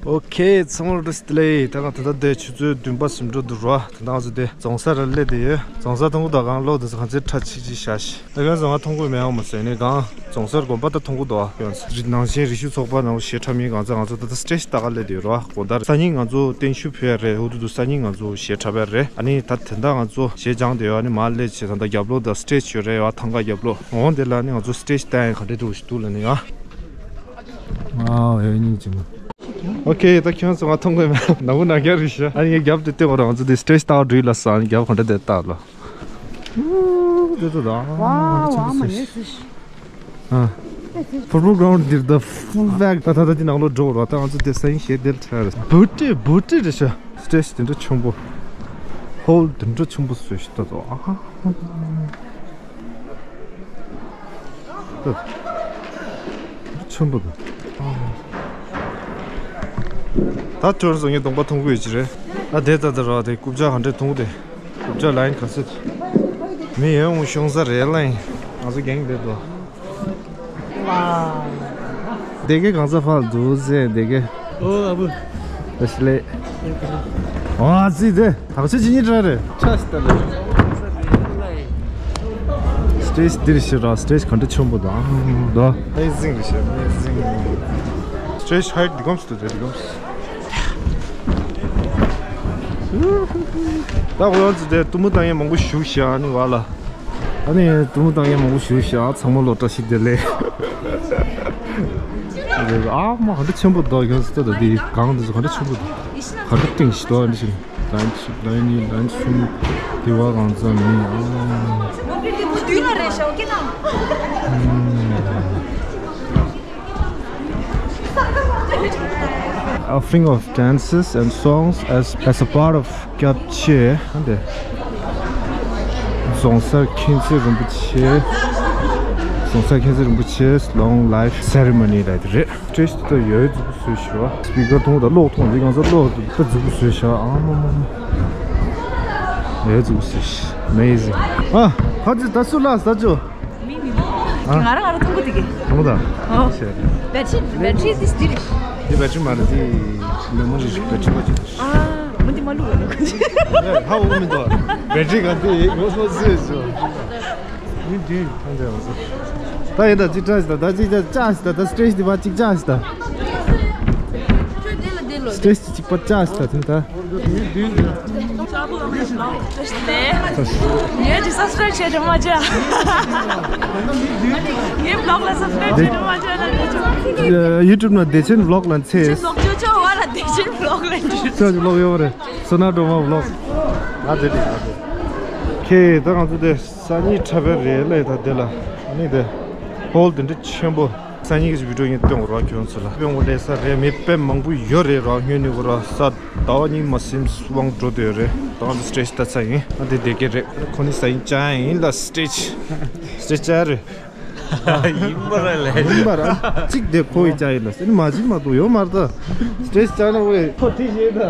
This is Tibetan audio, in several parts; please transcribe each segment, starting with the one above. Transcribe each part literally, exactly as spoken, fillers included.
ཨོ་ཁེ། ཚང་མར་བཀྲ་ཤིས་བདེ་ལེགས། ད་ང་ད་ལྟ་འདི་ཆུ་ཚོད་བདུན་པ་ཟིན་འགྲོ་འདུག་རོ། ད་ང་ཚོ་འདི་རྫོང་སར་སླེབས་བསྡད་ཡོད། རྫོང་སར་མཐོང་གི་འདུག་ག་གློག་འདི་ཚོ་གང་ཚེ་ཁྲ་ཆིག་ཆིག་ཤག་ཤག་ད་ཁྱོད་ཚོ་ང་མཐོང་གི་མེད་འོང་མ་ཟེར་ནས། གང་རྫོང་སར་དགོན་པ་ད་མཐོང་གི་འདུག་ག་ཁྱོད་ཚོ་རི་ནང་ཆེན་རི་ཆུ་ཚོགས་པ་ནང་གཞས་འཁྲབ་མཁན་གང་ཚ་ང་ཚོ་ད་ལྟ་སི་ཊེ་ཇི་ལྟ་ག་སླེབས་བསྡད་ཡོད་རོ། དགོང་དག་སང་ཉིན་ང་ཚོ་བརྟན་བཞུགས་ཕུལ་ཡ་རེད། འུ་ཐུག་ཐུག་སང་ཉིན་ང་ཚོ་གཞས་འཁྲབ་ཡ་རེད། ཨ་ནི་ད་དེ་འདྲ་ང་ཚོ་གཞས་སྦྱངས་བསྡད་ཡོད། ཨ་ནི་མར་སླེབས་བྱས་ད་ལྟ་རྒྱབ་ལོགས་ད་སི་ཊེ་ཇི་ཡོད་རེད་ཡ། ཐང་ག་རྒྱབ་ལོགས་འོང་། དེ་ལ་ནི་ང་ཚོ་སི་ཊེ་ཇི་ལྟ་ཡ་ག་འདྲ་འདུག་ཞིག་འདུག་ལ་ནི་ཡ། ཨ་ཨེ་སྙིང་རྗེ་མོ། ཨོ་ཁེ། ད་ཁྱོད་ཚོ་ང་མཐོང་གི་མེད། ནག་པོ་ནག་རྐྱང་རེད་ཤག་ཨ་ནི་ངས་རྒྱབ་དེ་བལྟས་པ་རང་ཚོ་དེ་སི་ཊེ་ཇི་ལྟ་བ་འགྲིག་ལ་ས། ཨ་ནི་རྒྱབ་ག་འདྲ་དེ་ལྟ་ལ། ཨུ་དེ་ཚོ་ད། ཝའོ། ཨ་མ་ནས་སུ་ཤི། ཨ། Football ground འདིར་the full back ད་ད་ད་དེ་ནང་ལོགས་འགྲོ་ར། ད་ང་ཚོ་དེ་སང་ཉིན་གཞས་དེ་ལ་འཁྲབ་རེད། བུ་ཏི་བུ་ཏི་རེད་ཤག་སི་ཊེ་ཇི་དེ་འདྲ་ཆེན་པོ། ཧོལ་དེ་འདྲ་ཆེན་པོ་བཟོས་ཤག་ད་ཚོ། ཨ། ཆེན་པོ་འདུག་ད་ཁྱོད་ཚོ་ངའི་གདོང་པ་མཐོང་གི་ཡོད་ཀྱི་རེད། ཨ་དེ་ད་ད་ར་དེ་རྐུབ་ཀྱག་ག་འདྲས་མཐོང་གི་དེ། རྐུབ་ཀྱག་ལ་ཡིན་ག་ཚོད། མི་ཡོང་ཤོང་ས་རེད་ལ་ཡིན། ང་ཚོ་རྒྱང་བསྡད་དོ། ཝའོ། དེ་གའི་གང་ས་ཕར་འདུག་ཟེར་དེ་གའི། ཨོ་ཨ་བུ། བཀྲ་ཤིས་བདེ་ལེགས། ཨོ་ཨ་ཙི་དེ། ཐག་ཆོད་ཅི་ཉིད་ར་རེད། ཆ་ཞིག་ལྟ་ལ། སི་ཊེ་ཇི་འདིར་ཤི་ར། སི་ཊེ་ཇི་ག་འདྲ་ཆེན་པོ་དང་དོ། ཨེ་ཛིང་རེད་ཤག་ཨེ་ཛིང་། སི་ཊེ་ཇི་ཧའིཊ་འདི་གོམས་སུ་དེ་འདི་གོམས་སུ། ད་ཁོ་རང་ཚོ་དེ་གཏུམ་མོ་བཏང་ཡས་མང་པོ་བཞུགས་ཤག་ཨ་ནི་བ་ལ། ཨ་ནི་གཏུམ་མོ་བཏང་ཡས་མང་པོ་བཞུགས་ཤག་ཚང་མ་ལོ་བཀྲ་ཤིས་བདེ་ལེགས། ཨ་མ་ག་འདྲ་ཆེན་པོ་འདུག་ཡོངས་སུ་ལྟོས་དང་། འདི་སྒང་འདི་ཚོ་ག་འདྲ་ཆེན་པོ་འདུག་ག་འདྲ་གཏིང་ཞིག་འདུག་ཨ་འདི་བཞིན། ལན་གཅིག་ལན་གཉིས་ལན་གསུམ། འདི་བ་གང་ཙམ་མི་ཨ། Offering of dances and songs as as a part of སྐྱབས་ཆེ། ཨ་འདི། རྫོང་སར་མཁྱེན་བརྩེ་རིན་པོ་ཆེ། རྫོང་སར་མཁྱེན་བརྩེ་རིན་པོ་ཆེ་long life ceremony ལབ་དེ་རེད། སི་ཊེ་ཇི་དེ་ད་ཡོད་རྫིག་པོ་བཟོས་ཤག་སི་པི་ཀར་མཐོང་ད་གློག་མཐོང་འདི་གང་ས་གློག་དེ་ད་རྫིག་པོ་བཟོས་ཤག་ཨ་མ་མ་མ། ཡོད་རྫིག་པོ་བཟོས་ཤག Amazing། ཨ། ཁ་ཅིག་ད་སུ་ལ་ས་ཅོ། མི་མི་མི། ཨ། ང་རང་ང་རང་མཐོང་གི་འདུག་གི་མཐོང་ད། ཨོ། བེ་ཊི་རི་བེ་ཊི་རི་དེ་འདི་རེད། འདི་བེ་ཊི་རི་མ་རེད། འདི་མེ་མོ་རི་རེད། བེ་ཊི་རི་མ་རེད། ཨ། མ་འདི་མ་བླུགས་པ་འདུག་ག་ཧ་འོ་མི་འདུག་བེ་ཊི་རི་ག་འདི་ངོ་སོ་སི་སོ། འདི་འདི་ཐང་དེ་བ་སོ། ད་ཡིན་ད་ཅིག་བཀྲ་ཤིས་ད། ད་ཅིག་ཅ་ཅ་ཤིས་ད། ད་སི་ཊེ་ཇི་འདི་བ་ཅིག་ཅ་ཤིས་ད། སི་ཊེ་ཇི་གཅིག་པ་ཅ་ཤིས་ད་ཐིམ་ད། ངའི་ཅི་སབ་སི་ཀ་རེབ་བྱས་དྲན་མ་བྱས། ངའི་བི་ལོག་ལ་སབ་སི་ཀ་རེབ་བྱས་དྲན་མ་བྱས་ན། ཡུ་ཊུབ་ནང་བདེ་ཆེན་བི་ལོག་ལ་འཚོལ། བི་ལོག་ཅོ་ཅོ་བ་ལ་བདེ་ཆེན་བི་ལོག་ལ་འཚོལ། ཅོ་ཅོ་བི་ལོག་ཡོད་རེད། སོ་ན་སྒྲོལ་མ་བི་ལོག་ཨ་དེ་རེད། ཨ་དེ། ཁེ་ད་ང་ཚོ་དེ་སང་ཉིན་འཁྲབ་པ་རེད་ལ། ད་དེ་ལ་ཨ་ནི་དེ་ཧོལ་དེ་འདྲ་ཆེན་པོ། སང་ཉིན་གྱི་བི་ཌི་ཡོ་ངས་སྟོན་དགོས་ར། ཁྱོད་ཚོ་ལ་དཔེ་ངོ་ལས་ས་རེད། མི་དཔེ་མང་པོ་ཡོད་རེད་ར། སྔོན་ནས་གོ་ར་ས་ཟླ་བ་གཉིས་མ་ཟིན་དབང་འགྲོ་བསྡད་ཡོད་རེད། ད་ང་ཚོ་སི་ཊེ་ཇི་ལྟ་ཚར་ཡིན། ཨ་དེ་བསྡད་ཀྱི་རེད། ཁོ་ནི་ས་ཡིན་ཅག་ཡིན་ལ། སི་ཊེ་ཇི་སི་ཊེ་ཇི་ཅག་རེད། ཡིན་པ་ར་ལས། ཡིན་པ་ར། གཅིག་དེ་ཁོ་ཡི་ཅག་ཡིན་ལ། ཨ་ནི་མ་གཅིག་མ་གཏོགས་ཡོད་མ་རེད་ད། སི་ཊེ་ཇི་ཅག་ན་ཝེ་ཁོ་ཊི་ཤར་ཊི་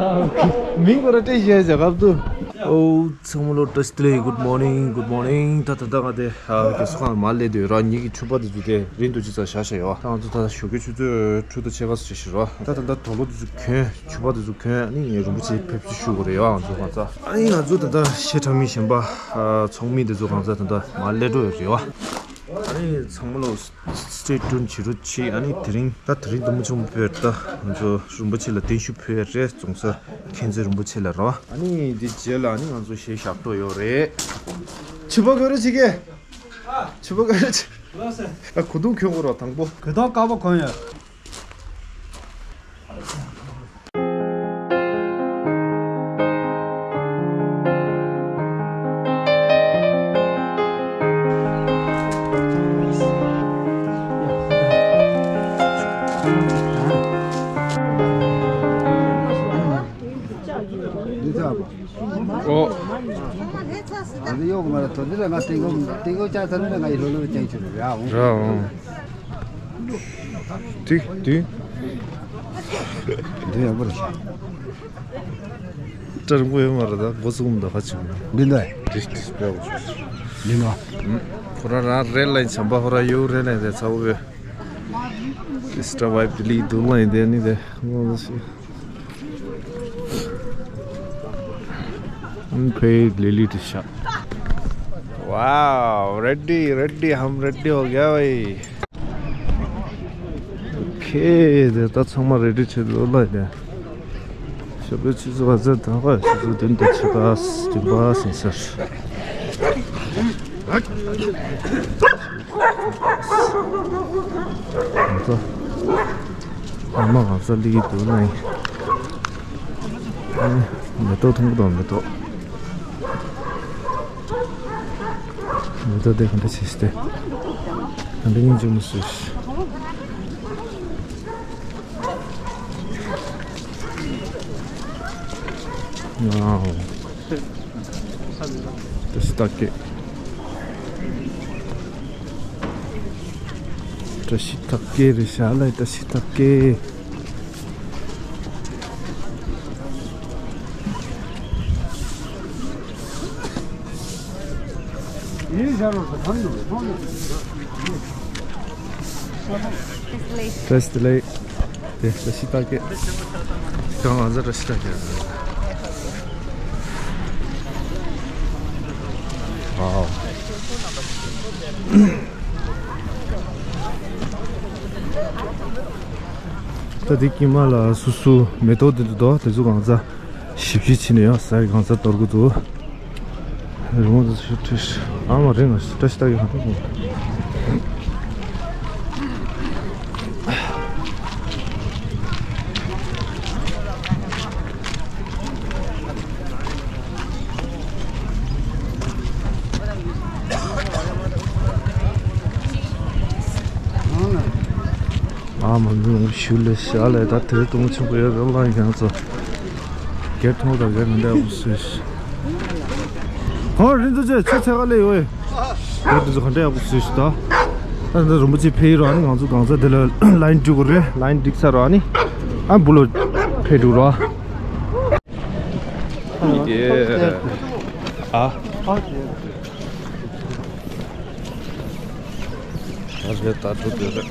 མིང་ཁོ་ར་ཊི་ཤར་ཊི་ཟེར་ག་བཏུ། ཨོ། ཚང་མ་ལོ་བཀྲ་ཤིས་བདེ་ལེགས། Good morning, good morning. ད་ད་ད་ང་དེ་ཨ་རྒས་གསོ་ཁང་ལ་མར་སླེབས་བསྡད་ཡོད་ར། ཉིད་ཀྱི་ཕྱུ་པ་དེ་ཚོ་དེ་རིང་དུ་ཅི་ཙམ་བཞག་བཞག་ཡོད། ད་ང་ཚོ་ད་ཞོགས་ཀའི་ཆུ་ཚོད་དྲུག་དང་ཕྱེད་ཀ་ཙམ་བྱས་ཤག་ར། ད་ད་ད་དུག་ལོག་དེ་ཚོ་གྱོན། ཕྱུ་པ་དེ་ཚོ་གྱོན། ཨ་ནི་རིན་པོ་ཆེ་ཕེབས་བསུ་ཞུ་དགོས་རེད་ཡ། ང་ཚོ་གང་ཚ། ཨ་ནི་ང་ཚོ་ད་ད་གཞས་འཁྲབ་མི་གཞན་པ་ཨ་ཚོགས་མི་དེ་ཚོ་གང་ཚ་ད་ད་མར་སླེབས་འགྲོ་ཡོད་རེད་བ། ཨ་ནི་ཚང་མ་ལོ་སི་ཊེ་ཊུན་བྱེད་རོགས་བྱེད། ཨ་ནི་དེ་རིང་ད་དེ་རིང་དུམ་བུ་ཆུང་བོད་ད་ང་ཚོ་རིན་པོ་ཆེ་ལ་བརྟན་བཞུགས་ཕུལ་ཡ་རེད། རྫོང་སར་མཁྱེན་བརྩེ་རིན་པོ་ཆེ་ལ་ར། ཨ་ནི་འདི་རྗེས་ལ་ཨ་ནི་ང་ཚོ་གཞས་བཞག་འགྲོ་ཡོད་རེད། ཕྱུ་པ་ག་རེ་བྱེད་ཀྱི། ཕྱུ་པ་ག་རེ་བྱེད། ཨ་གོས་ཐུང་གྱོན་དགོས་ར་དང་པོ། གོས་ཐུང་དཀར་པོ་གོན་ཡོད། འདི་ཚ་བ། ཨོ། ཨ་ནི་ཡོག་མ་ར་ཐོ་འདི་ལ་ང་ཏིང་གོ་ཏིང་གོ་ཅག་ཐ་ནི་ལ་ང་ཡི་ལོ་ལོ་ཅན་ཆུ་ར་ཨོ། ར་ཨོ། ཏིག་ཏིག་འདི་ཡང་པར་ཤ། ཏྲ་རིང་པོ་ཡོད་མ་རེད་ད། འགོ་ཚུགས་མི་འདུག་ཧ་ཅིག་འདི་འདྲ་ཏིག་ཏིག་སྤེལ་བ་འདི་ནོ། ཁོ་ར་ར་རེད་ལ་བྱམས་པ་ཁོ་ར་ཡོད་རེད་ལ་དེ་ཚ་བོ་བས། ཏིག་སི་ཏྲ་ཝའི་ཕི་ལི་འདུག་ལ་ཡིན་དེ་ནི་དེ་ངོ་ཤེས། हम फिर ले ली T shirt. Wow, ready, ready, हम ready हो गया भाई। ओके, ད་ཚང་མ་རེ་ཌི་བྱེད་ལོ་ལ་ཡ། ཞབས་པད་ཆུ་ཚོད་བ་ཚོད་དང་བ་ཆུ་ཚོད་བདུན་དང་ཕྱེད་ཀ་བདུན་པ་ཟིན་ས་རེད། ཨ་མ་གང་ས་ལི་གི་འདུག་ན་ཡིན། མེ་ཏོག་མཐོང་གི་འདུག་མེ་ཏོག་མེ་ཏོག་དེ་ག་འདྲ་བྱས་ཏེ། ག་འདྲ་ཡིན་ཅི་མི་སྲིད། ཝའོ། བཀྲ་ཤིས་རྟགས་བརྒྱད། བཀྲ་ཤིས་རྟགས་བརྒྱད་རེད་ཤག་ལ། བཀྲ་ཤིས་རྟགས་བརྒྱད། བཀྲ་ཤིས་བདེ་ལེགས། དེ་བཀྲ་ཤིས་རྟགས་བརྒྱད། ད་ང་ཚོ་བཀྲ་ཤིས་རྟགས་བརྒྱད། ཝའོ། ད་དེ་དཀྱིལ་མ་ལ་སོ་སོ་མེ་ཏོག་དེ་འདུག་དེ་ཚོ་གང་ཚ་ཞིབ་ཞིབ་བྱས་ནས་ཡང་ཟ་རེ་གང་ཚ་གཏོར་གི་འདུག་རི་མོ་དེ་ཚོ་ཞིབ་ཕྲ་ཞིག་ཨ་མ་རེད། ང་བཀྲ་ཤིས་རྟགས་བརྒྱད་གང་འདུག་ཨ་མ་མི་ལོང་ཞུ་ལེ་ཤ་ལེ། ད་དེ་དུང་ཆུང་པོ་ཡོད་རེད་ལ། ཡང་ཚོ་སྒེར་ཐོག་དང་སྒེར་མི་འདྲ་བོ་སུས། ཧོ་རིན་ཚོ་ཆེ་ཆུ་ཚད་ག་ལེ་ཡོད། སྒེར་དུ་ཚོ་ག་འདྲ་ཡག་པོ་སུས་ད། ད་འདི་རིན་པོ་ཆེ་ཕེ་ཡི་རོ་ཨ་ནི། ང་ཚོ་གང་ཚ་དེ་ལ་ལ་ཡིན་འགྲིག་གོ་རེད། ལ་ཡིན་འགྲིག་ཚར་རོ་ཨ་ནི། ཨ་འབུ་ལོ་ཕེ་འགྲིག་རོ་ཨ། ཨ། ཨ་རེད། ད་འགྲོ་དགོས་རེད།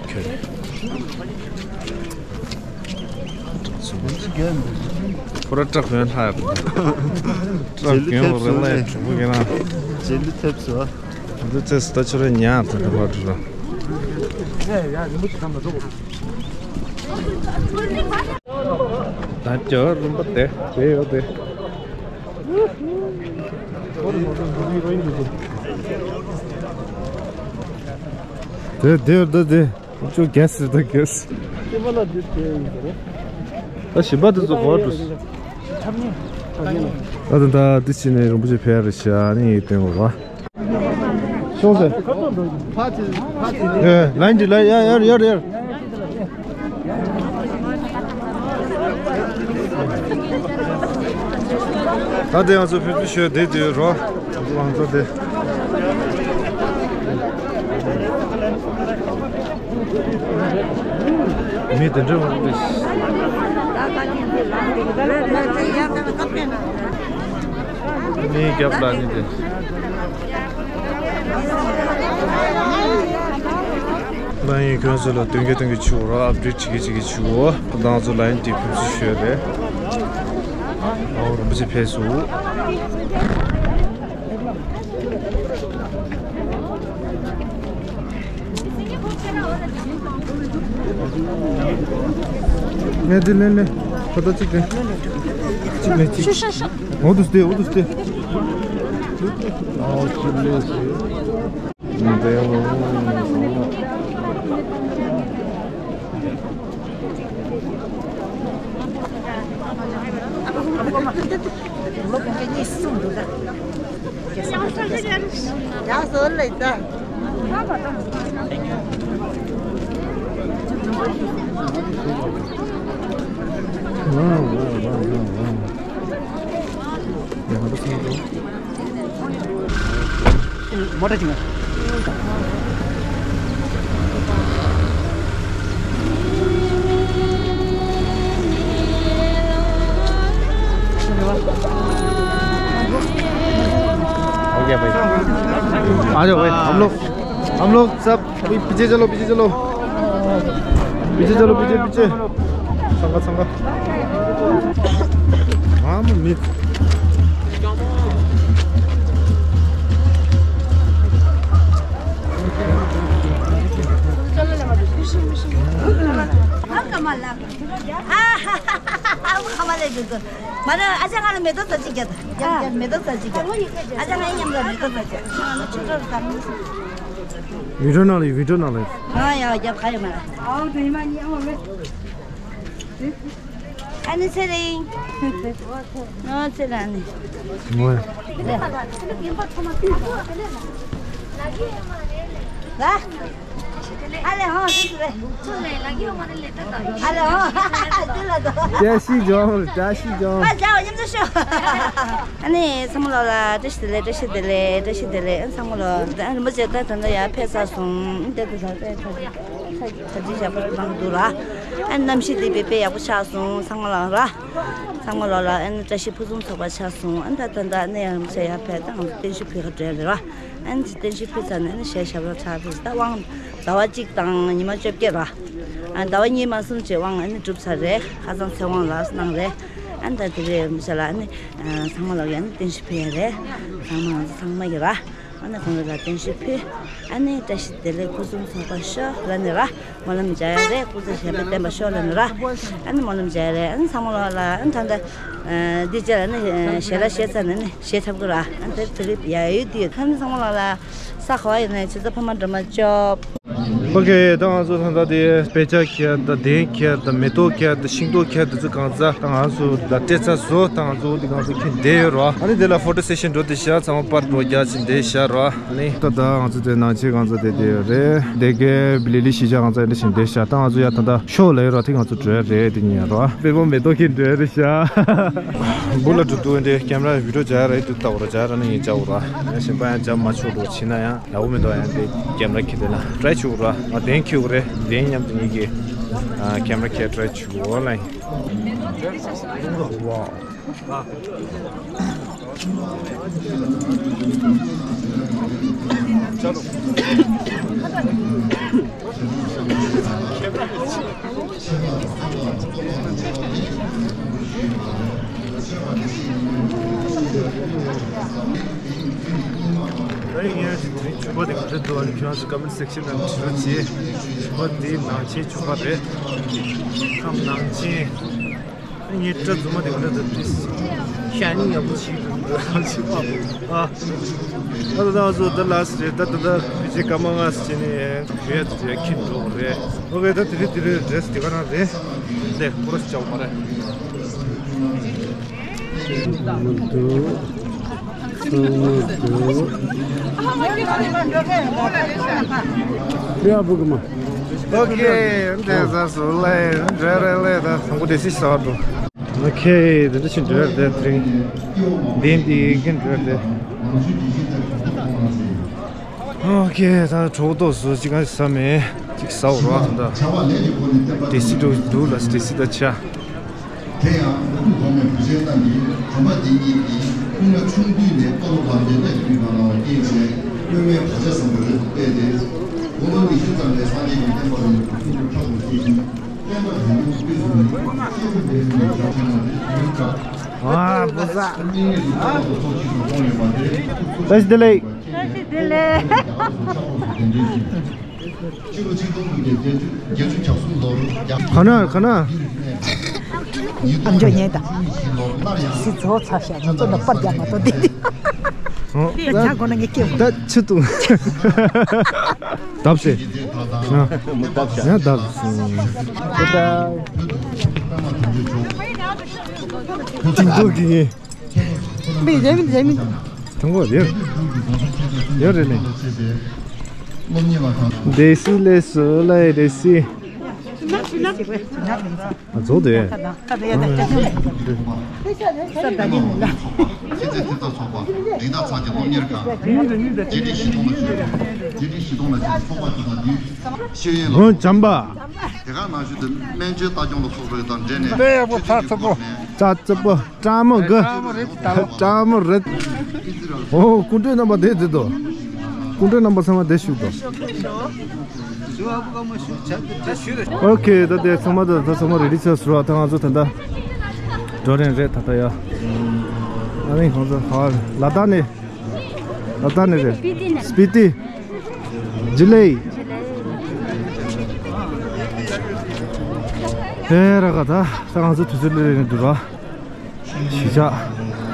ཁྱོད་ཁོ་ར་སྐྲག་ཡོད་ལྷ་ཡག་པོ་འདུག་སྐྲག་ཡོད་རེད་ལ་གྲོགས་པོ་གན་ན། རྗེས་ལུས་ཐེབས་སོ། འདི་ཚེ་སི་ད་ཁྱོད་ར་ཉག་ཐོན་ཐོན་པ་འགྲོ་ར། ད་ཁྱོད་རིན་པོ་དེ་དེ་ཡོད་དེ། དེ་དེ་ཡོད་དེ་དེ། ཁྱོད་རྒྱལ་སྲིད་དང་རྒྱལ་སྲིད། ད་ཞིམ་པ་དེ་ཚོ་གོ་འགྲོ། ད་ད་ད་འདི་ཕྱི་ནས་རིན་པོ་ཆེ་ཕེབས་རེད་ཤག་ཨ་ནི་ཡིད་བརྟན་དགོས་ར། ཤོང་ཟེར། ལན་འདི་ལ་ཡར་ཡར་ཡར་ཡར། ད་དེ་ང་ཚོ་ཕེབས་བསུ་ཞུ་བསྡད་དུས་རོ། ང་ཚོ་དེ། མི་དེ་འདྲ་མང་པོ་འདུག་མི་རྒྱབ་ལ་ནི་དེ། ལ་ཡིན་ཁྱོད་ཚོ་ལ་སྟོན་གི་སྟོན་གི་ཆུ་རོ་ཨབ་ཌེཊ་བྱེད་གི་བྱེད་གི་ཆུ་བོ། ད་ང་ཚོ་ལ་ཡིན་དེ་ཕེབས་བསུ་ཞུ་ཡ་རེད། ཨོ་རིན་པོ་ཆེ་ཕེབས་སོང་། ངས་འདི་ལེན་ལེན། ཁོ་ཐག་གཅིག་ལེན། གཅིག་ལེན་གཅིག། འོ་དུ་སྟེ་འོ་དུ་སྟེ། ཨོ་གཅིག་ལེན་ཞེས། ཡང་ཟོར་ལེ་ད། མོ་ཊ་ཅིག ओके भाई। आ जाओ भाई, हम लोग, हम लोग सब अभी पीछे चलो, पीछे चलो, पीछे चलो, पीछे, पीछे। संगत, संगत। हाँ, मम्मी। མ་རེད། ཨ་ཅག་ང་ལ་མེ་ཏོག་ཙམ་ཅིག་རྒྱབ་དང་། རྒྱབ་རྒྱབ། མེ་ཏོག་ཙམ་ཅིག་རྒྱབ། ཨ་ཅག་ང་མཉམ་དུ་མེ་ཏོག་ཙམ་ཅིག། ང་ལ་ཆུ་ཁྲོད་དང་། བི་ཌིའོ་ནང་ལ་ཡོད། བི་ཌིའོ་ནང་ལ་ཡོད། ཨ་ཡ་རྒྱབ་ག་ཡོད་མ་རེད། ཨ་ནི་ཚེ་རིང་། ཨ་ཚེ་རིང་ཨ་ནི། ངོ་། ལ། ཨ་ལེ་ཧོ། ཨ་ལེ་ཧོ། བཀྲ་ཤིས་ལྗོངས། བཀྲ་ཤིས་ལྗོངས། ཨ་ནི་ཚང་མ་ལོ་ལ་བཀྲ་ཤིས་བདེ་ལེགས། བཀྲ་ཤིས་བདེ་ལེགས། བཀྲ་ཤིས་བདེ་ལེགས། ཨ་ཚང་མ་ལོ། ཨ་རིན་པོ་ཆེ་ད་ད་ལྟ་ཡར་ཕེབས་ཚར་སོང་། ཨ་ད་ད་ད་ད་ད་ཅི་བྱ་བ་གནང་འདུག་ར། ཨ་གནམ་གཤིས་འདི་དཔེ་དཔེ་ཡག་པོ་ཆགས་སོང་། ཚང་མ་ལ་ར། ཚང་མ་ལོ་ལ་ཨ་ནི་བཀྲ་ཤིས་ཕུན་སུམ་ཚོགས་པ་ཆགས་སོང་། ཨ་ད་ད་ད་ཨ་ནི་ཡང་རིན་པོ་ཆེ་ཡར་ཕེབས། ད་ང་ཚོ་བརྟན་བཞུགས་ཕུལ་ག་འགྲོ་ཡ་རེད་ར། ཨ་ནི་བརྟན་བཞུགས་ཕུལ་ཚར་ནས་ཨ་ནི་གཞས་ཞབས་བྲོ་ཚར་ཕུལ། ད་དབང་ཟླ་བ་གཅིག་དང་ཉི་མ་བཅོ་བརྒྱད་ར། ཨ་ཟླ་བ་གཉིས་མ་ཟིན་བྱས་དབང་ཨ་ནི་གྲུབ་ཚར་རེད། ཁ་སང་ཚེ་དབང་ལགས་གནང་རེད། ཨ་ནི་ད་དེ་རེད་མི་ཤ་ལ་ཨ་ནི་ཚང་མ་ལ་ཡང་བརྟན་བཞུགས་ཕུལ་ཡ་རེད། ཚང་མ་ང་ཚོ་ཚང་མ་གི་ར། ཨ་ནི་ཁོང་ཚོ་ལ་བརྟན་བཞུགས་ཕུལ། ཨ་ནི་བཀྲ་ཤིས་བདེ་ལེགས་ཕུན་སུམ་ཚོགས་པ་ཤོག་ལབ་ནས་ར། སྨོན་ལམ་རྒྱག་ཡ་རེད། སྐུ་ཚེ་ཞབས་པད་བརྟན་པ་ཤོག་ལབ་ནས་ར། ཨ་ནི་སྨོན་ལམ་རྒྱག་ཡ་རེད། ཨ་ནི་ཚང་མ་ལོ་ལ་ཨ་ནི་ད་ལྟ་འདི་རྗེས་ལ་ནི་ཞལ་ལག་བཞེས་ཚར་ནས་ནི་གཞས་འཁྲབ་གི་ར། ཨ་ནི་དེ་དེ་རིང་ཡ་ཡོད་དུས་ཨ་ནི་ཚང་མ་ལོ་ལ་ས་ག་བ་ཡིན་ནའི་ཆུ་ཚོད་ཕ་མ་འགྲོ་མ་ཅོབ། ཨོ་ཁེ། ད་ང་ཚོ་ད་ལྟ་དེ་དཔེ་ཆ་ཁྱེར་དང་། གདན་ཁྱེར་དང་། མེ་ཏོག་ཁྱེར་དང་། ཤིང་ཏོག་ཁྱེར་དང་། ཚོ་གང་ཟག་ད་ང་ཚོ་ད་སྤྲད་ཚར་བཟོ། ད་ང་ཚོ་འདི་གང་ཚོ་ཁྱེར་བསྡད་ཡོད་ར། ཨ་ནི་དེ་ལ་ཕོ་ཊོ་སེ་ཤན་འགྲོ་བསྡད་ཤག་ཚང་མ་པར་འགྲོ་རྒྱག་ཅིང་བསྡད་ཤག་ར། ཨ་ནི་ད་ད་ང་ཚོ་དེ་ནང་ཆེན་གང་ཚོ་དེ་དེ་ཡོད་རེད། དེ་གའི་ལི་ལི་ཤི་ཤག་གང་ཚོ་འདི་བཞིན་བསྡད་ཤག་ད་ང་ཚོ་ཡ་ད་ད་ཤོ་ལ་ཡོད་ར། དེ་ང་ཚོ་འགྲོ་ཡ་རེད། དེ་ཉིན་ར་དཔེ་བོ་མེ་ཏོག་ཁྱེར་འགྲོ་ཡ་རེད་ཤག་བུ་ལ་འགྲོ་དུས་འདི་ཀེམ་ར་བི་ཌིའོ་རྒྱག་ར། དུ་ལྟ་བ་ར་རྒྱག་ར་ནི་ཡིན་ཅག་ར། ཡང་གཞན་པ་ཡང་རྒྱབ་མ་ཆོག་འགྲོ་ཕྱིན་ན་ཡང་ཡག་པོ་མི་འདུག་ཡང་དེ་ཀེམ་ར་ཁྱེར་དེ་ན་ཊ་རའི་བྱེད་དགོས་ར། ང་གདན་ཁྱེར་དགོས་རེད། གདན་མཉམ་དུ་ཉིད་ཀྱི་ཀེམ་ར་ཁྱེར་ཊ་རའི་བྱེད་དགོས་ལ་ཡིན། ད་ཡིན་ཡང་ཞུ་བ་དེ་ག་འདྲ་འདུག་ཨ་ནི་ཁྱོད་ཚོ་ཀོ་མེན་ཊི་སེག་ཤན་ནང་བྲིས་རོགས་གྱིས། ཞུ་བ་དེ་ནང་ཆེན་ཞུ་བ་རེད། ཁམས་ནང་ཆེན། ངའི་སྐྲ་རྫུན་མ་དེ་ག་འདྲ་འདུག་དྲིས། ཤ་ཉེ་ཡག་པོ་བྱེད་འདུག་ཨ་ཅི་པ་པོ། ཨ། ད་ད་ང་ཚོ་ད་ལ་སི་རེད། ད་ད་ད་བི་ཇེ་ཀ་མ་ང་སི་ཅི་ནི་ཞུ་ཡ་དེ་ཁྱིམ་འགྲོ་རེད། ཨོ་ཁེ། ད་དེ་རིང་དེ་རིང་ཌི་རེ་སི་དེ་ག་རང་རེད། དེ་ཁོ་ར་སི་ཅག་མ་རེད། མི་འདུག་ཚང་མ་འདུག་ལུས་ཨ་བུ་གི་མ། ཨོ་ཁེ། འདྲ་ས་སུ་ལེ་འདྲ་རེ་ལེ་ད་ཚང་པོ་དེ་སི་ས་འགྲོ། ཨོ་ཁེ། དེ་འདྲ་ཞིག་འདྲ་རེ་དེ་དེ་རིང་འདི་འདི་གི་འདྲ་རེ་དེ། ཨོ་ཁེ། ད་གྲོགས་ཏོག་སུ་ཅི་གང་ཞིག་ཟ་མེད་ཅིག་ཟ་འོ་ར། ད་ད་དེ་སི་འགྲོ་འདུག་ལ་དེ་སི་ད་ཆ། དེ་ཡང་ལོ་རྒྱུས་གོང་མའི་བུ་ཆེན་རྣམས་ཀྱིས་དམ་པ་འདི་ཉིད་ཀྱི་སྐུ་ལྔ་ཆུང་དུས་ནས་ཀ་ལོ་བར་འདོད་པས་བརྒྱུད་པ་གནང་བ་རྐྱེན་བྱས། སྔོན་མའི་བར་ཆད་བཟང་པོའི་རིགས་སུ་སྤེལ་ཏེ། དགུང་ལོ་ཉི་ཤུ་ཙམ་ནས་སངས་རྒྱས་ཀྱི་བསྟན་པ་རིན་པོ་ཆེ་ཁྲག་ཏུ་བསྐྱེད་ཅིང་། བསྟན་པ་དོན་ཀུན་དཔེ་བཟུང་ནས་སྐྱེས་བུ་འབྲིང་གསུམ་གྱི་ཞབས་ཕྱི་ནང་དུ་ཡུལ་གྲགས། ཨ་བུ་ཟ། ཨ་བུ་ཟ། བཀྲ་ཤིས་བདེ་ལེགས། བཀྲ་ཤིས་བདེ་ལེགས། ག་ན་ག་ན། ཨ་མཆོག་ཉན་དང་། སི་ཚོ་ཚ་ཤ་ང་ཚོ་ནི་པར་རྒྱག་མ་གཏོགས་དེ་དེ། ཨོ། ཡ་ཇ་གོ་ན་ངས་སྐྱེ། ད་ཆུ་ཏུ། བརྡབ་སེ། ཡ་བརྡབ་སེ། ཅིང་ཏུ་གི། མི་རེ་མི་རེ་མི། དང་པོ་རེད། ཡོད་རེད་ནི། དེ་སི་ལེ་སི་ལེ་དེ་སི། ཨ་རྫོགས་དེ། ཁྱེད་ཚོའི་ཐེབས་རྩ་ཚོགས་པ་རིགས་བདག་ཚང་གི་སློབ་གཉེར་ཁང་། རྗེ་ཁྲི་བཞི་སྟོང་ལ་བཞུགས། རྗེ་ཁྲི་བཞི་སྟོང་ལ་བཞུགས་ཚོགས་པ་དེ་དང་འདུས། ཤེས་ཡོན་ལ། སྒོ་འཇམ་པ། དེ་ག་ནང་བཞིན་དུ་སྨན་བཅོས་ལྟ་སྐྱོང་ལ་སོགས་པ་དང་འབྲེལ་ནས། དཔེ་ཡག་པོ་ཕར་ཚུར་པོ། ཙག་ཙིག་པོ། སྤྲང་མོ་དགུ། སྤྲང་མོ་རེད། ཨོ། སྐུ་མགྲོན་རྣམ་པ་དེ་དེ་དོ། སྐུ་མགྲོན་རྣམ་པ་ཚང་མ་དེ་བཞུགས་དོ། ཨོ་ཁེ། ད་དེ་ཚང་མ་ད་ད་ཚང་མ་རེ་ཌི་ཆགས་སོང་ར། ད་ང་ཚོ་ད་ད་འགྲོ་རན་རེད་ད་ད་ཡ། ཨ་ནི་ང་ཚོ་ཧ་ལ་དྭགས་ནས། ལ་དྭགས་ནས་རེད། སྤི་ཏི་ནས། སྤི་ཏི། ཇི་ལེ། ཧེ་ར་ག་ད་ད་ང་ཚོ་དུས་ཚོད་ལས་རེད་འདུག་ར། གཞིས་ཆགས་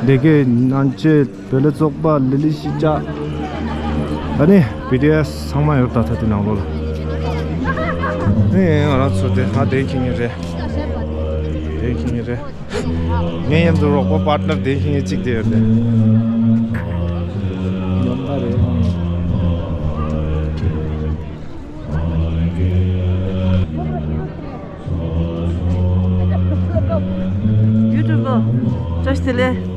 སྡེ་དགེ་ནང་ཆོས་བོད་ལས་ཚོགས་པ་ལི་ལི་གཞིས་ཆགས། ཨ་ནི་བི་ཏི་ཨེས་ཚང་མ་ཡོད་ད་ད་དེ་ནང་ལོགས་ལ། ཨེ་ང་རང་ཚོ་དེ་ཧ་དེ་ཁྱི་ངན་རེད། དེ་ཁྱི་ངན་རེད། ངའི་མཉམ་དུ་རོགས་པ་པཱར་ཊི་ནར་དེ་ཁྱི་ངན་གཅིག་དེ་ཡོད་དེ། ཡོང་ད་རེད། ཡུ་ཊུབ་པ། བཀྲ་ཤིས་བདེ་ལེགས།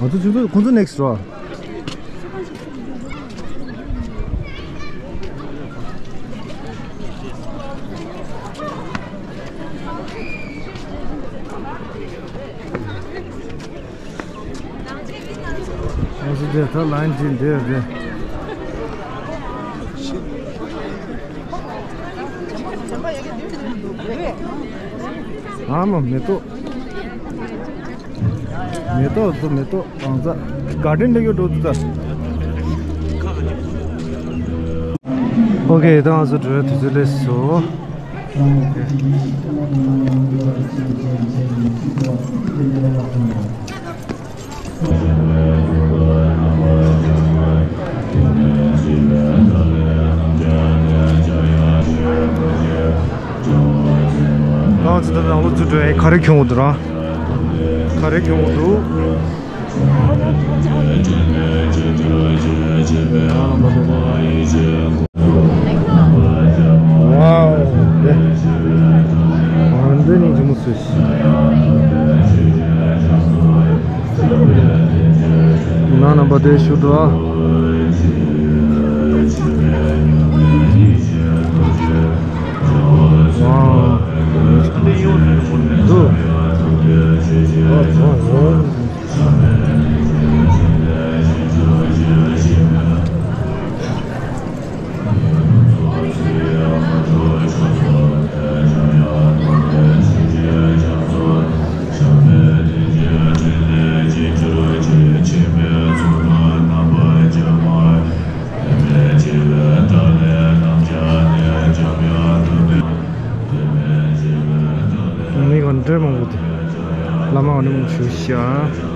ང་ཚོ་ཆུ་ཚོད་ཁོང་ཚོ་ནེག་སི་རོ། ང་ཚོ་དེ་ད་ལན་ཅིག་འདིར་རེད། ཨ་མ་མེ་ཏོག་མེ་ཏོག་ཚོ་མེ་ཏོག་གང་ཚ་ག་ཌེན་ལ་ཡོད་འགྲོ་འདུག་ད། ཨོ་ཁེ། ད་ང་ཚོ་འགྲོ་བའི་དུས་ཚོད་སླེབས་སོང་། ང་ཚོ་ད་ནང་ལོགས་ཚུར་འགྲོ་ཡ། ག་རེ་གྱོན་འདུག་ར། ག་རེ་གྱོན་འདུག། ཝའོ། འདི་ནི་ཇི་མོ་སུ་ཞིག། ང་རྣམ་པ་དེ་ཞུ་འགྲོ། ཝའོ། འདུག། མི་ག་འདྲ་མང་པོ་འདུག། བླ་མ་ག་འདྲ་མང་པོ་བཞུགས་ཤག།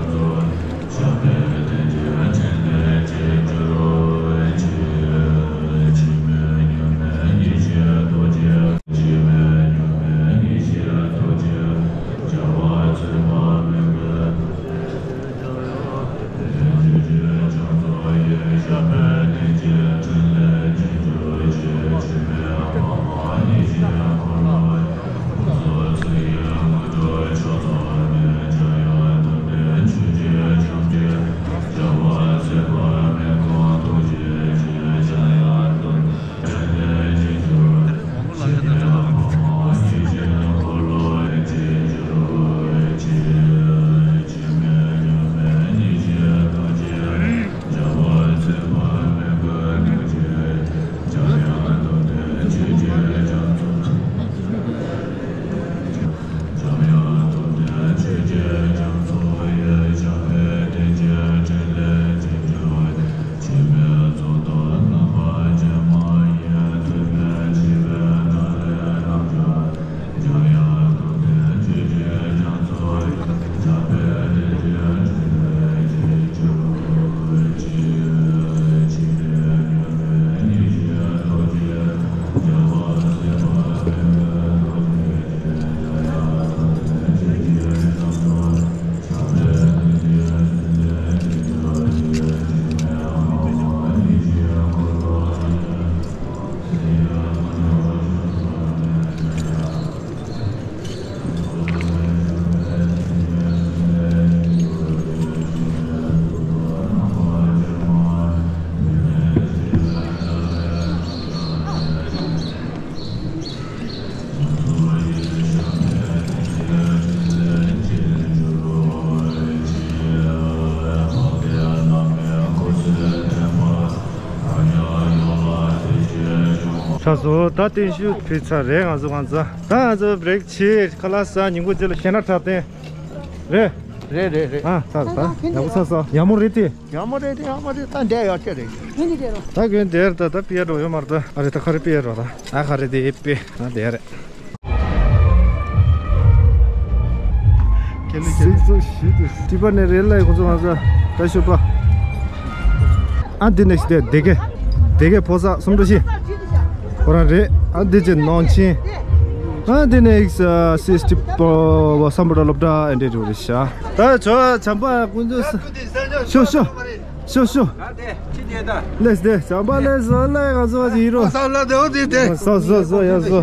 ཆགས་སོང་། ད་བརྟན་བཞུགས་ཕུལ་ཚར་རེད། ང་ཚོ་གང་ཚ་ད་ང་ཚོ་བྷི་རེག་བྱས། ཁ་ལག་ཟ། ཉིན་གུང་རྗེས་ལ་ཤེས་ན་འཁྲབ་སྟོན་རེད། རེད་རེད་རེད། ཨ་ཚར་ད་ཡག་པོ་ཚར་སོང་། ཡག་མོ་རེད་དེ། ཡག་མོ་རེད་དེ་ཡག་མོ་རེད། ད་འདས་ཡག་ཆེ་རེད། ད་གོན་དེར་ད་ད་པི་ཡ་འགྲོ་ཡོད་མ་རེད་ད། ཨ་རེད་ད་ཁ་རེ་པི་ཡ་འགྲོ་ད། ཨ་ཁ་རེ་དེ་ཨེ་པི་ཨ་དེ་རེད། སིག་སུ་ཤི་དུ་ཏི་པ་ནས་རེད་ལ་ཁོ་ཚོ་ང་ཚོ་ད་ཤོད་པ། ཨ་འདི་ནས་ཤི་དེ་དེ་གེ་དེ་གེ་ཕོ་ས་སུམ་འགྲོ་ཤི། ཁོ་རང་རེད། ཨ་འདི་ཅན་ནང་ཆེན། ཨ་འདི་ནས་ཨིག་ས་སི་སི་ཏི་པ་བ་སམ་བ་ད་སློབ་གྲྭ་ཨ་འདྲེ་རུ་རེད་ཤག་ད་ཆོ་བྱམས་པ་ཀུན་ཏུ་ཤོ་ཤོ་ཤོ་ཤོ། ལེས་དེ་བྱམས་པ་ལེས་བཟོ་ལེ་ག་བཟོ་ཅི་ཡིན་རོ། ས་ལ་དེ་འོ་དེ་དེ། བཟོ་བཟོ་བཟོ་ཡ་བཟོ།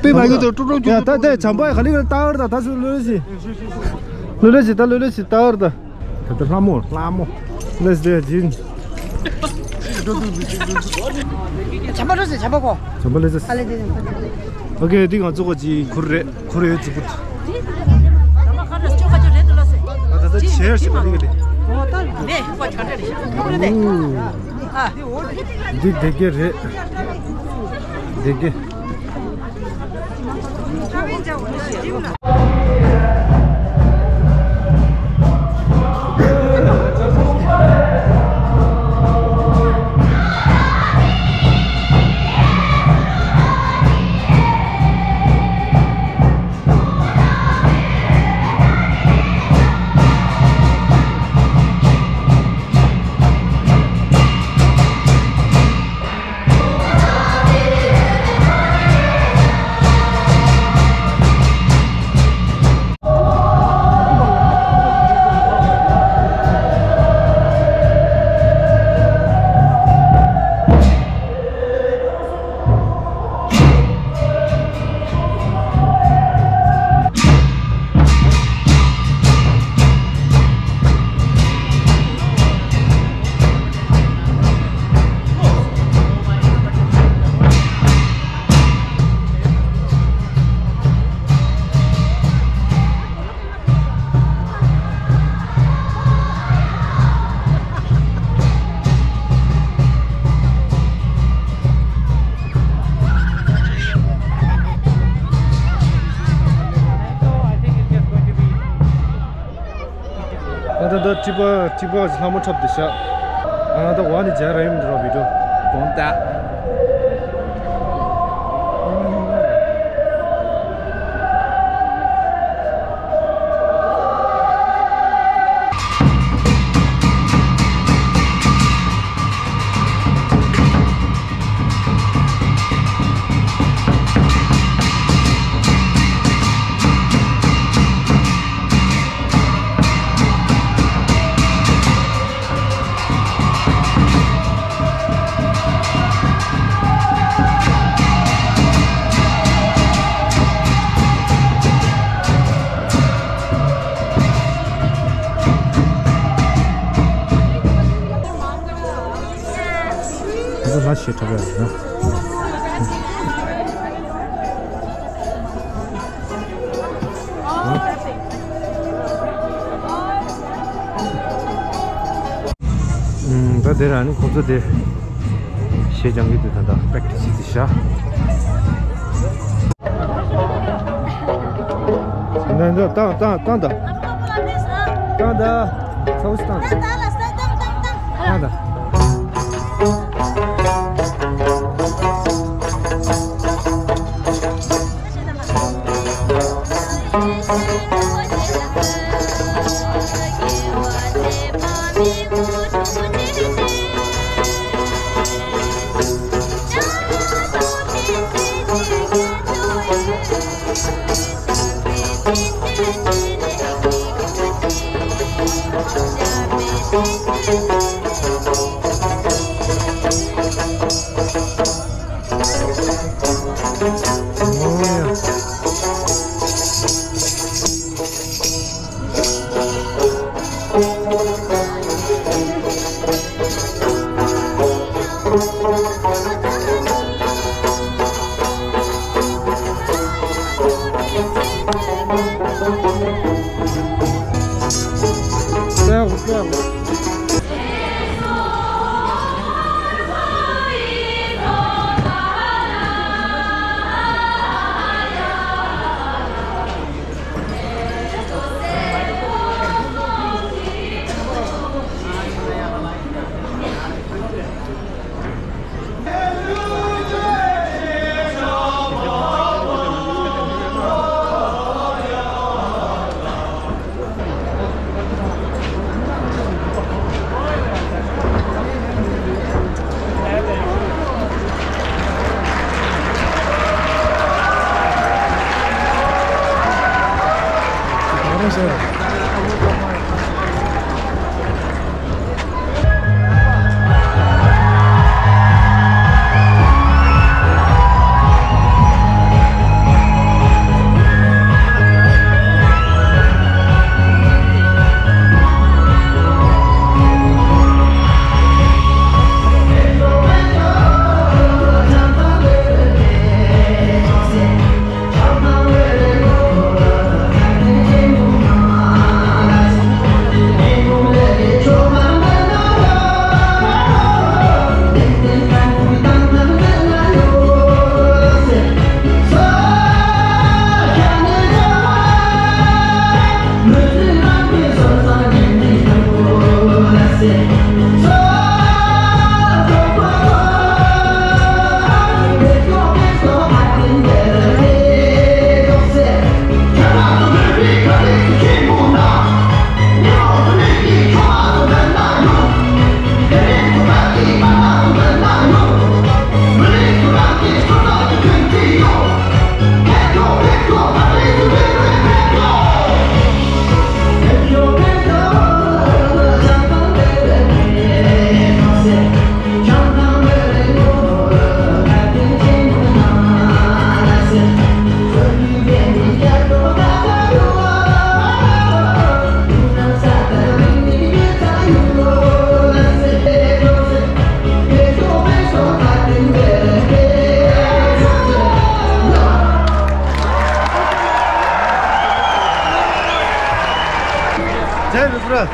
པི་མ་གི་དོ་ཀྲུག་ཀྲུག་ཡ་ཀྲུག་ད་དེ་བྱམས་པ་ག་ལི་ག་ལྟ་བར་ད་ད་སུ་ལོས་ཤི། ལོས་ལོས་ཤི་ད་ལོས་ལོས་ཤི་ལྟ་བར་ད། ད་ལྟ་ལྷ་མོ་ལྷ་མོ། ལེས་དེ་ཇིན། བྱམས་པ་ལོས་ཤི་བྱམས་པ་ཁོ། བྱམས་པ་ལེས་ཤི། ཨ་ལེ་དེ། ཨོ་ཀེ་འདི་ང་ཚོ་གོ་ཅི་ཁུར་རེད། ཁོ་རེ་ཡོད་ཅིག་པུ། ཨ་ད་ད་ཆེར་ཞིག་པ་འདི་གི་འདི། འདི་བདེ་གི་རེད། བདེ་གི། ཨ་ད་ད་ཀྲི་པ་ཀྲི་པ་ལྷ་མོ་འཁྲབ་དེ་ཤག་ཨ་ད་བ་ནི་ཇ་ར་ཡིམ་འདི་རོ་བི་ཌིའོ་གོང་ད། ཁོ་ཚོ་ལྷ་ཞེ་དྲག་ཡོད་ན། ཨུམ། ད་དེ་ར་ནི་ཁོ་ཚོ་དེ་ཞེ་སྦྱང་གི་དུས་ད་ད་པེག་ཏི་སི་ཅི་ཤ། ད་ད་ད་ད་ད་ད་ད་ཚ་བོ་ཞིག་ད་ད་ད་ད་ད། ཇའི་རུ་པྲ།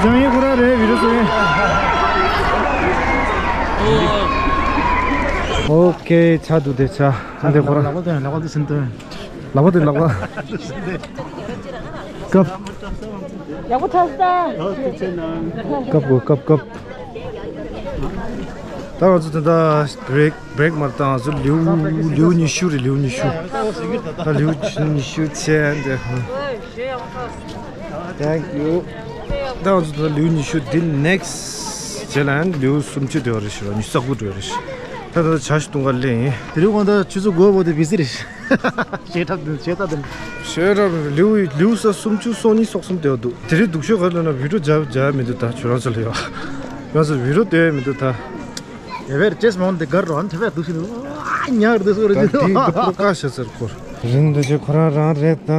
ཇང་ཡི་ཁོ་ར་རེད། བི་རུ་སུ་ཡིན། ཨོ་ཁེ། ཆ་དུ་དེ་ཆ། ཧན་དེ་ཁོ་ར། ལག་པ་དེ་ལག་པ་དེ་སིན་དོན། ལག་པ་དེ་ལག་པ། ཀབ། ཡག་པོ་ཐག་ས། ཀབ་གོ་ཀབ་ཀབ། ད་ང་ཚོ་ད་ལྟ་བྷི་རེག་བྷི་རེག་མ་རེད། ད་ང་ཚོ་ལེའུ་ལེའུ་ཉི་ཤུ་རེད། ལེའུ་ཉི་ཤུ། ད་ལེའུ་ཉི་ཤུ་བྱས་འདི། Thank you. ད་ང་ཚོ་ད་ལེའུ་ཉི་ཤུ་འདི་ནེག་སི་རྗེས་ལ་ཡང་ལེའུ་སུམ་ཅུ་དེ་བ་རེད་ཤག་ཉི་ཤུ་རྩ་དགུ་དེ་བ་རེད་ཤག་ད་ད་ཆ་ཞིག་གཏོང་ག་ལེན་ཡིན། དེ་རིང་དགོང་དག་ཆུ་ཚོད་དགུ་བ་བར་དུ་བི་ཟི་རེད་ཤག་བྱེད་ཐབས་འདི་བྱེད་ཐབས་འདི། བྱེད་ཐབས་ལེའུ་ལེའུ་ས་སུམ་ཅུ་སོ་གཉིས་སོ་གསུམ་དེ་བ་འདུག་དེ་རིང་སྡུག་ཤོས་ག་རེ་ལབ་ན་བི་ཌིའོ་རྒྱག་རྒྱག་མི་འདུག་ད་ཁྱོད་རང་ཚོ་ལ་ཡོད། ང་ཚོ་བི་ཌིའོ་སྟོན་ཡ་མི་འདུག་ད། ཡ་བེར་ཅེས་མོན་དེ་གར་རོ་ཨན་ཐེ་བས་འདུག་ཤི་འདུག་ཉག་འདི་སོ་རེ་ད་འདི་འདི་པོ་བཀའ་ཤ་ཚར་ཁོར། རིན་འདི་ཅི་ཁོ་རང་རང་རེད་ད།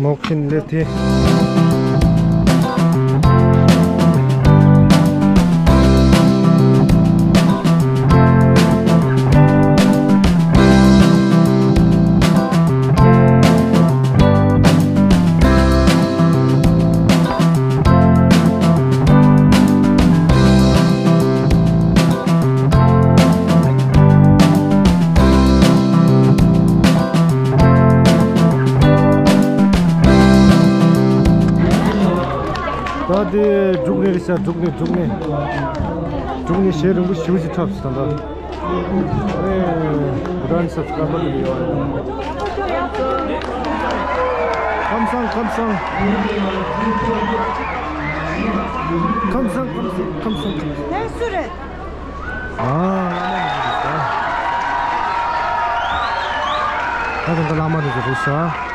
མོག་ཁིན་ལེ་ཐི། ད་དེ་འབྲུག་ནས་རེད་ཤག་འབྲུག་ནས་འབྲུག་ནས་འབྲུག་ནས་གཞས་རིང་པོ་ཞེ་པོ་ཅིག་འཁྲབ་སོང་ད། ཨེ། བུ་ཏན་སབ་སི་ཀ་རའེ་བར་ལ་ཡོད། ཁམས་བཟང་ཁམས་བཟང་། ཁམས་བཟང་ཁམས་བཟང་ཁམས་བཟང་། ཨ། ད་དུང་བླ་མ་འདི་ཚོ་རེད་ཤག་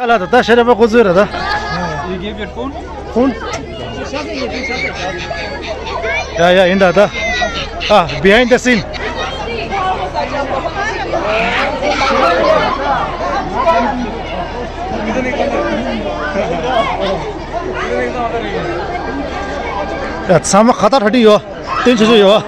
ད་ལ་ད་ད་ཤ་ར་པ་ཁོ་ཚོས་ར་ད། You gave your phone? Phone? ཡ་ཡ་ཡིན་ད་ད། ཨ། Behind the scene. ཡ་ཚང་མ་ཁ་ཏ་ཧྲ་ཏི་ཡོད། བསྟན་ཆོས་ཆོས་ཡོད།